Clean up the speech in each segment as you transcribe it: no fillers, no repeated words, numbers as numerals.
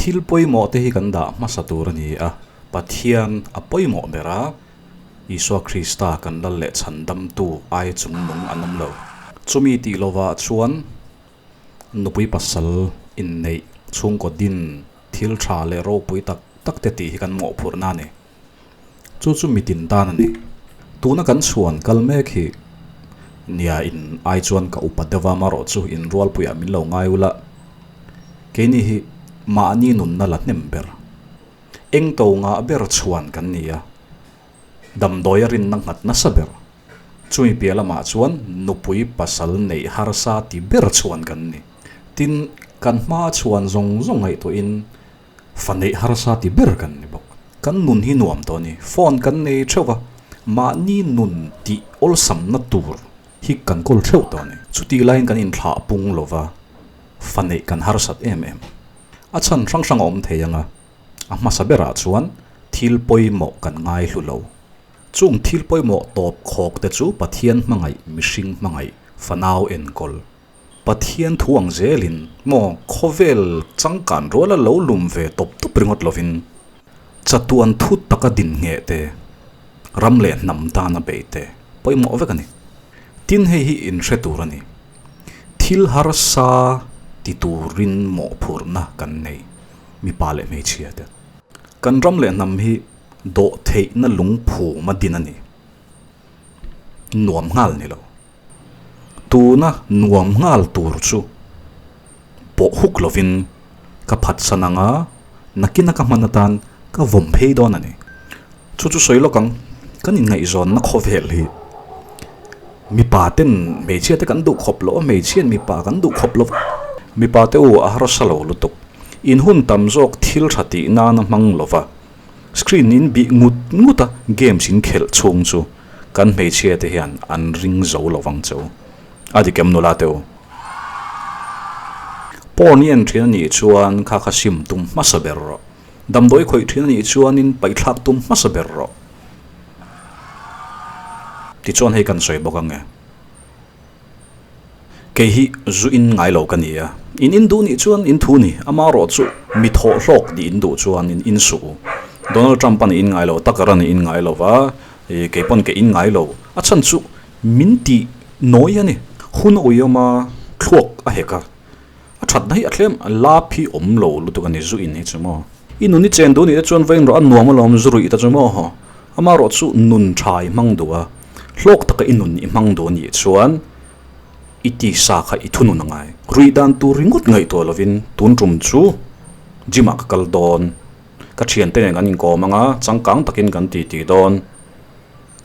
Thil pawimawh te hi kan dah hmasa tur a ni a, Pathian a pawimawh ber a, Isua Krista kan lal leh chhandamtu aia chungnung an awm lo. Chumi tih lovah chuan nupui pasal inneih chhungkaw din thil tha leh ropui tak tak te tih hi kan mawhphurhna a ni. Chu chu mitin tan a ni. Tuna kan chhuan kal mek hi nia in ai chuan ka upa deuh a marawh chu in rualpuiah min lo ngai ula keini hi mahni nunna la hnem ber. Eng to ngah ber chhuan kan ni a, damdawi a rinna nghat nasa ber. Chumi piah lamah chuan nupui pasal neih harsa ti ber chhuan kan ni. Tin, kan hmaa chhuan zawng zawng ngaihtuahin Fa neih harsa ti ber kan ni bawk. Kan nun hi nuam tawh a ni. Phone kan nei theuh va, mahni nun tih awlsamna tur hi kan kawl theuh tawh a ni. Chutih laiin kan inthlah pung lo va, fa neih kan harsat em em. A chhan hrang hrang a awm thei ang a, a hmasa berah chuan thil pawimawh kan ngai hlu lo. Chung thil pawimawh tawp khawk te chu Pathian hmangaih, mihring hmangaih, fanau enkawl. Pathian thu ang zelin maw khawvel changkan ruala lo lum ve tawp tawp ringawt lovin chatuan thu taka din ngheh te, ram leh hnam tana beih te pawimawh vek a ni. Tin hei hi inhre tur a ni. Thil harsa ti turin mawhphurhna kan nei, mipa leh hmeichhia te. Kan ram leh hnam hi dawhtheihna lungphum a din a ni. Nuam nghal ni lo. Tuna nuam nghal tur chu pawh huk lovin ka phatsan ang a, nakina ka hman atan ka vawm phei dawn a ni. Chu chu sawi lawk ang, kan inngaihzawnna khawvel hi mipa ten hmeichhia te kan duh khawp loh a, hmeichhiain mipa kan duh khawp lo va. Mipa te u a harsa lo lutuk, in hun tam zawk thil tha tih nana hmang lo va, screen in bih ngut ngut a games in khelh chhung chu Kan hmeichhia te hian an ring zo lo vang che u. A dik em nula te u? Porn i en thin a nih chuan kha kha sim tum hmasa ber rawh. Damdawi khawih thin a nih chuanin paihthlak tum hmasa ber rawh. Tichuan hei kan sawi bawk ang e. Kei hi zu in ngai lo ka ni a, in in duh nih chuan in thu ni, amarawh chu mi thawh hlawk nih in duh chuan in in suh u. Donald Trump a nih in ngai lo, Tucker a nih in ngai lo va, kei pawn ka in ngai lo. A chhan chu min tih nawi a ni. Hun a uiawm a, thluak a hek a, a thatna hi a tlem, lap hi awm lo lutuk a ni zu in hi chu maw. I nun i chen duh nih te chuan vawiin rawh a nuam alawm zu ruih ta chu maw haw. Amarawh chu nun tha i hmang duh a, hlawk taka i nun i hmang duh a nih chuan i tisa kha i thunun a ngai. Ruih dan tur ringawt ngaihtuah lovin tun tum chu gym ah ka kal dawn, ka thiante nen kan inkawm ang a, changkang takin kan titi dawn.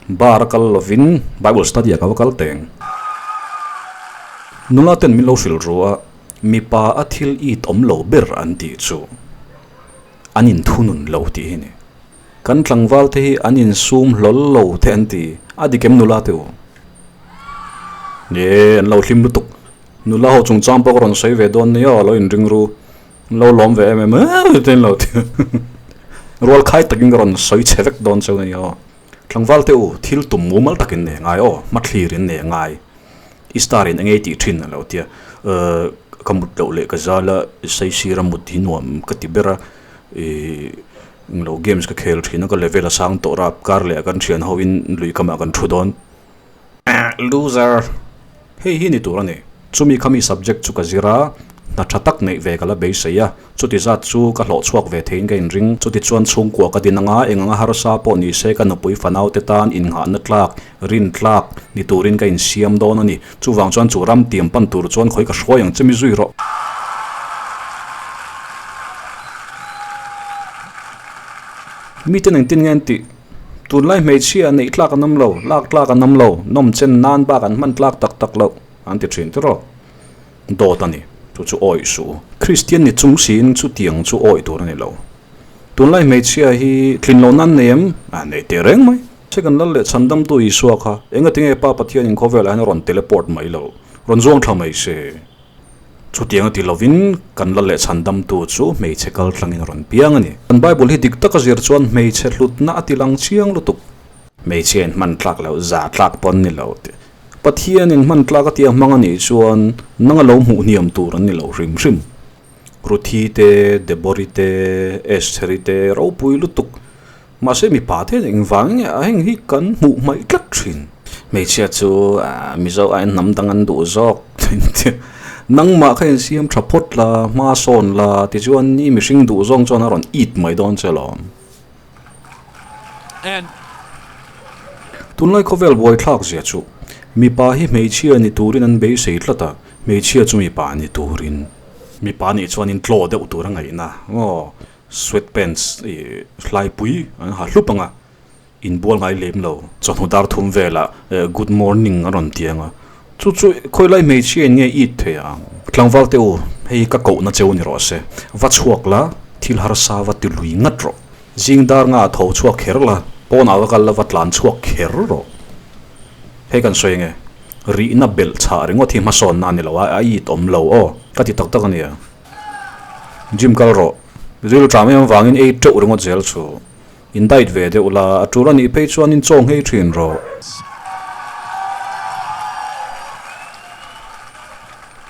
Bar a kal lovin Bible study ah ka va kal teng. Nula ten min lo hrilh ru a, mipa a thil it awm lo ber an tih chu an inthunun lo tih hi ni. Kan tlangval te hi an insum hlawl lo te an ti, a dik em nula te u? Ye, an lo hlim lutuk. Nula ho chungchang pawh ka rawn sawi ve dawn nia, lo inring ru. An lo lawm ve em em e te an lo ti. Rual khai takin ka rawn sawi chhe vek dawn cheu ania aw. Tlangval te u, thil tum mumal takin nei ngai aw, hmathlir in nei ngai. I star in engei tih thin a lo tia. Ka mut loh leh ka zal a, saisir a mut hi nuam ka ti ber a. Ih lo games ka khel thin a ka level a sang tawh rap kar leh a kan thian ho in lui kamah kan thu dawn loser hei hi ni tur a ni chumi khami subject chu ka zir a hna tha tak neih ve ka la beisei a chuti zat chu ka hlawh chhuak ve theiin ka inring chuti chuan chhungkua ka din anga eng anga harsa pawh ni se ka nupui fanau te tan innghahna tlak rin tlak ni turin ka insiam dawn a ni chuvang chuan chu ram tiam pan tur chuan khawi ka hruai ang che mi zui rawh. Miten engtin nge an tih? Tunlai hmeichhia neih tlak an awm lo, lak tlak an awm lo, nawm chen nan bak an hman tlak tak tak loh an ti thin tiraw? Dawt a ni, chu chu awih suh u. Kristian ni chung siin chutiang chu awih tur a ni lo. Tunlai hmeichhia hi tlin lo nan nei em? A nei teh reng mai. Second Lal leh Chhandamtu Isua kha engatinge Pa Pathianin khawvelah hian a rawn teleport mai lo, rawn zuang thla mai se. Chutiang a ti lovin kan la leh chhandamtu chu hmeichhe kal tlangin a rawn piang a ni. Kan Bible hi dik taka zir chuan hmeichhe hlutna a ti lang chiang lutuk. Hmeichhia in hman tlak loh, za tlak pawn ni lo tih. Pathianin hman tlak a tia hmang a nih chuan nanga lo hmuh hniam tur an ni lo hrim hrim. Ruthi te, Debori te, Estheri te ropui lutuk. Mahse mipa te hian engvang nge a heng hi kan hmuh hmaih tlat thin. Hmeichhia chu Mizo aiin hnam dang an duh zawk nangmah kha insiam tha phawt la, hma sawn la tichuan i mihring duh zawng chuan a rawn it mai dawn che lawm. Tunlai khawvel buaithlak zia chu mipa hi hmeichhia ni turin an beisei tlat a, hmeichhia chu mipa ni turin. Mipa nih chuanin tlaw deuh tur a ngaihna aw. Sweat pants ih hlaipui an ha hlup ang a, inbual ngai lem lo. Chawhnu dar thum velah good morning a rawn ti ang a, chu chu khawi lai hmeichhia in nge it thei ang? Tlangval te u, hei ka kohna cheu ni rawh se, va chhuak la, thil harsa va ti lui ngat rawh. Zing dar nga tho chhuak kher la, pawnah va kal la va tlan chhuak kher rawh. Hei kan sawi nge, rihna belh chhah ringawt hi hmasawnna a ni lo a, a it awm lo aw, ka ti tak tak a nia. Gym kal rawh. Ril ṭam em avangin ei teuh ringawt zel chu. In diet ve deuh la, a ṭul a nih phei chuan in chaw nghei ṭhin rawh.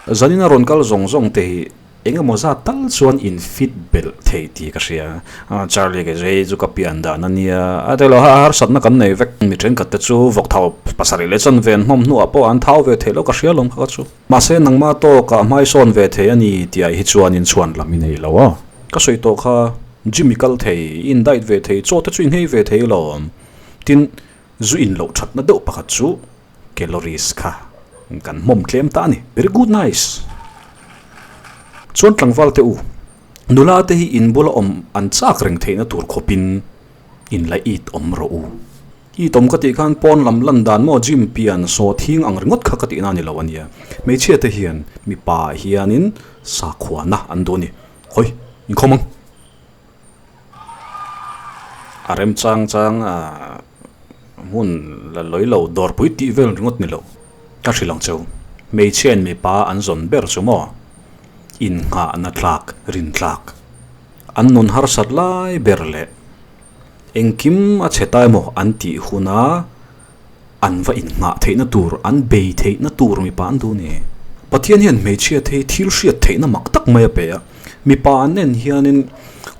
Zanin a rawn kal zawng zawng te hi eng emaw zat tal chuan in fit belh thei tih ka hria. Charlie ke zai chu ka pian dan a nia, a tilo a harsatna kan nei vek. Mi ṭhenkhat te chu vawk thau pasarih leh chanve an hnawm hnuah pawh an thau ve theih loh ka hria lawm kha ka chu. Mahse nangmah tawkah hmaisawn ve thei a ni tih ah hi chuan in chhuan lam i nei lo a. Ka sawi tawh kha gym i kal thei, i in diet ve thei, chaw te chu i nghei ve thei lo. Tin, zu in loh thatna deuh pakhat chu calories kha kan hmawm tlem ta a ni. Very good nice. Chuan tlangval te u, nula te hi in bula awm an chak reng theihna tur khawpin in la it awm rawh u. I tawm ka tih khan pawn lam lan dan maw gym pian saw thing ang ringawt kha ka tihna a ni lo a nia. Hmeichhia te hian mipa hianin sakhuana an duh a ni. Hawi, inkhawm ang. A remchang chang a hmun la lawi lo dawrpui tih vel ringawt ni lo. Ka hrilh ang cheu. Hmeichhiain mipa an zawn ber chu maw innghahna tlak rin tlak an nun harsat lai ber leh Engkim a chhe ta emaw an tih huna an va innghah theihna tur, an bei theihna tur mipa an duh ni. Pathian hian hmeichhia te hi thil hriat theihna mak tak mai a pe a. Mipa an en hianin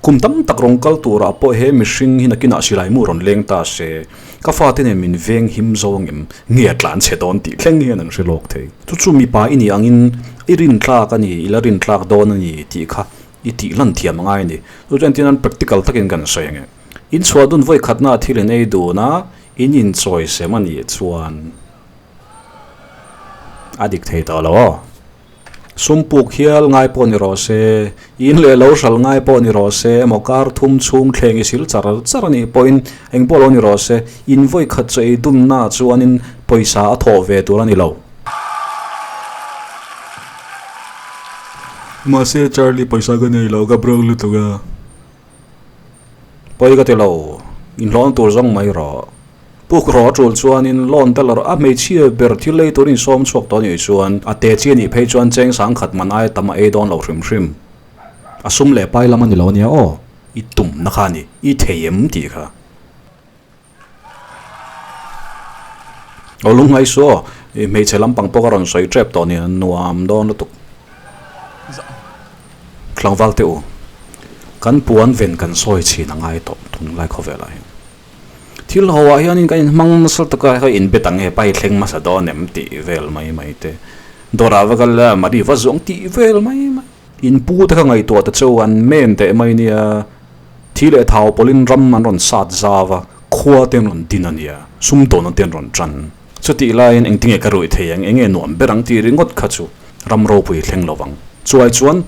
kum tam tak rawn kal turah pawh he mihring hi nakinah silai mu rawn leng ta se, ka fate nen min veng him zo angem nge a tlan chhe dawn tih thleng hian an hre lawk thei. Chu chu mipa i nih angin i rintlak a ni, i la rintlak dawn a ni tih kha I tih hlan thiam a ngai a ni. Chu chuan tin an practical takin kan sawi ang e. In chhuah dun vawi khatna thil in ei dun a, in inchawi sem a nih chuan a dik thei tawh lo aw. Sum puk hial ngai pawh ni rawh se, in leh lo hral ngai pawh ni rawh se, emaw kar thum chhung thleng i sil char char a nih pawhin eng pawh lo ni rawh se, in vawi khat chu ei dunna chuanin pawisa a thawh ve tur a ni lo. Mahse Charlie pawisa ka nei lo ka broke lutuk a. Pawi ka ti lo, inhlawhna tur zawng mai rawh. Puk rawh a tul chuanin loan te la rawh. A hmeichhia ber thil ei turin sawm chhuak tawh anih chuan a te chi anih phei chuan cheng sangkhat man aia tam a ei dawn lo hrim hrim. A sum leh pai lam a ni lo ania aw, i tumna kha a ni, i thei em tih kha. Aw lungngai su aw, i hmeichhe lampang pawh ka rawn sawi tep tawh nia, nuam dawn lutuk. Tlangval teh u, kan puan ven kan sawi chhin a ngai tawh tunlai khawvelah hian. Thil ho ah hianin kan inhmang nasa tak a, hei inbe ta nge pai thleng hmasa dawn em tih vel mai mai te, dawrah va kal ila Marie va zawng tih vel mai mai. In pu te kha ngaihtuah ta cheu an men teh mai nia, thi leh thau pawlhin ram an rawn sat zau a, khua te an rawn din a nia, sumdawnna te an rawn tan. Chutih laiin engtinge ka ruih thei ang, enge nuam ber ang tih ringawt kha chu ram ropui thleng lo vang. Chuai chuan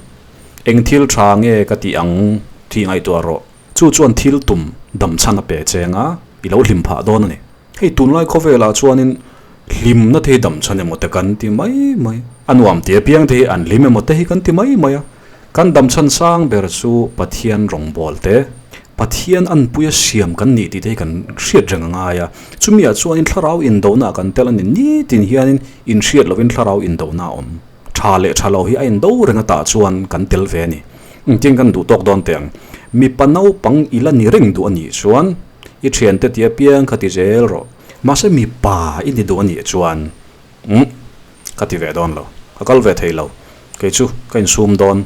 eng thil tha nge ka tih ang tih ngaihtuah rawh. Chu chuan thil tum dam chhan a pe cheng a, i lo hlim phah dawn a ni. Hei tunlai khawvelah chuanin hlimna te hi dam chhan emaw te kan ti mai mai. A nuam ti apiang te hi an hlim emaw te hi kan ti mai mai a. Kan dam chhan sang ber chu Pathian rawngbâwl te, Pathian anpuia siam kan nih tih te hi kan hriat reng a ngai a. Chumiah chuanin thlarau indonaah kan tel a ni. Nitin hianin inhriat lovin thlarau indona a awm. Tha leh tha lo hi a indo reng atah chuan kan tel ve a ni. Engtin kan duh tawk dawn teh ang. Mipa naupang i la ni reng duh a nih chuan i thiante ti apiang kha ti zel rawh. Mahse mipa i ni duh a nih chuan umm ka ti ve dawn lo. Ka kal ve thei lo. Kei chu ka insum dawn.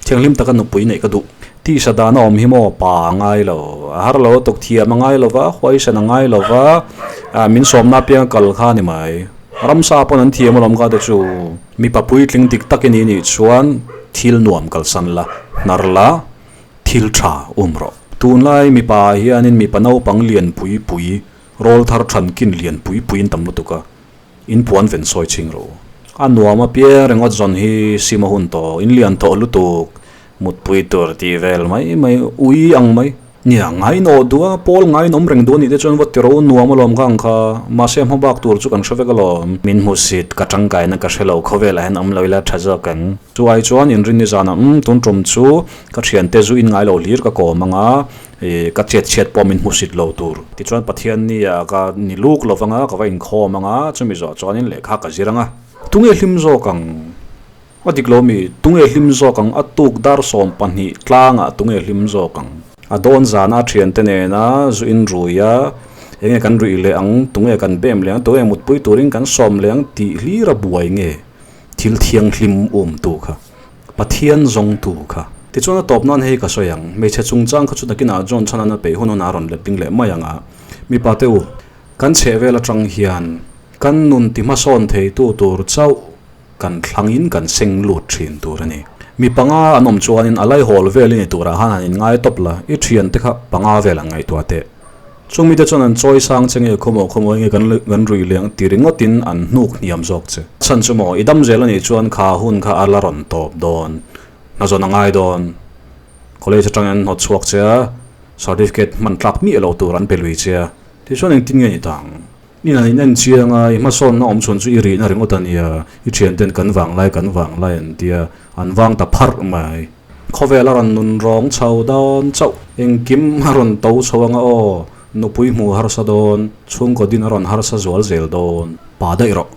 Thianghlim taka nupui neih ka duh. Tisa dana awm hi maw pa a ngai lo, a har lo, tuk thiam a ngai lo va, huaisen a ngai lo va, min sawmna apianga kal kha a ni mai. Ramsa pawn an thiam alawm kha te chu. Mipa puitling dik tak i nih nih chuan thil nuam kalsan la, hnar la, thil tha um rawh. Tunlai mipa ah hianin mipa naupang lian pui pui, rawl thar than kin lian pui pui in tam lutuk a, in puan ven sawi ching rawh u. A nuam a piang ringawt zawn hi sim a hun tawh, in lian tawh lutuk, mutpui tur tih vel mai mai, ui ang mai. Nia, ngainawh duh a, pawl ngainawm reng duh a nih te chuan va ti ro nuam alawm kha ang kha, mahse a hma bak tur chu kan hre vek alawm. Min hmusit, ka tangkaina ka hre lo, khawvelah hian awm lo ila tha zawk ang. Chu ai chuan inrinni zanah umm tun tum chu ka thiante zu in ngai lo hlir ka kawm ang a, ih ka chet chhiat pawh min hmusit lo tur. Tichuan Pathianni ah ka ni luk lo vang a, ka va inkhawm ang a, chumi zawh chuanin lehkha ka zir ang a. Tunge hlim zawk ang? A dik lo mi, tunge hlim zawk ang? A tuk dar 12 tlangah tunge hlim zawk ang? A dawn zana a thiante nena zu in rui a, enge kan ruih leh ang, tunge kan bem leh ang, tunge mutpui turin kan sawm leh ang tih hlir a buai nge thil thianghlim umtu kha, Pathian zawngtu kha. Tichuan a tawp nan hei ka sawi ang, hmeichhe chungchang kha chu nakinah John chhan an a peih hun hunah a rawn let ding leh mai ang a, mipa te u, kan chhehvel atang hian kan nun ti hmasawn theitu tur chauh Kan thlangin kan seng lut thin tur a ni. Mi panga an awm chuanin a laihawl vel i ni turah khan han inngai tawp la, i thiante kha panga vel an ngaihtuah teh. Chung mite chuan an chawi sang che nge khawmaw khawmaw nge kan kan rui leng ti ringawtin an hnuk hniam zawk che. Chhan chu maw, i dam zel a nih chuan kha hun kha a la rawn tawp dawn, hna zawn a ngai dawn. College atangin an hnawt chhuak che a, certificate hman tlak miah loh tur an pe lui che a, tichuan engtin nge ni ta ang? I han in en chiang a, i hmasawnna awm chhun chu i rihna ringawt a nia, i thianten kan vang lai kan vang lai an tia, an vang ta pharh mai. Khawvel a rawn nun rawng chho dawn chauh, engkim a rawn to chho anga aw, nupui hmu harsa dawn, chhungkaw din a rawn harsa zual zel dawn, pa daih rawh.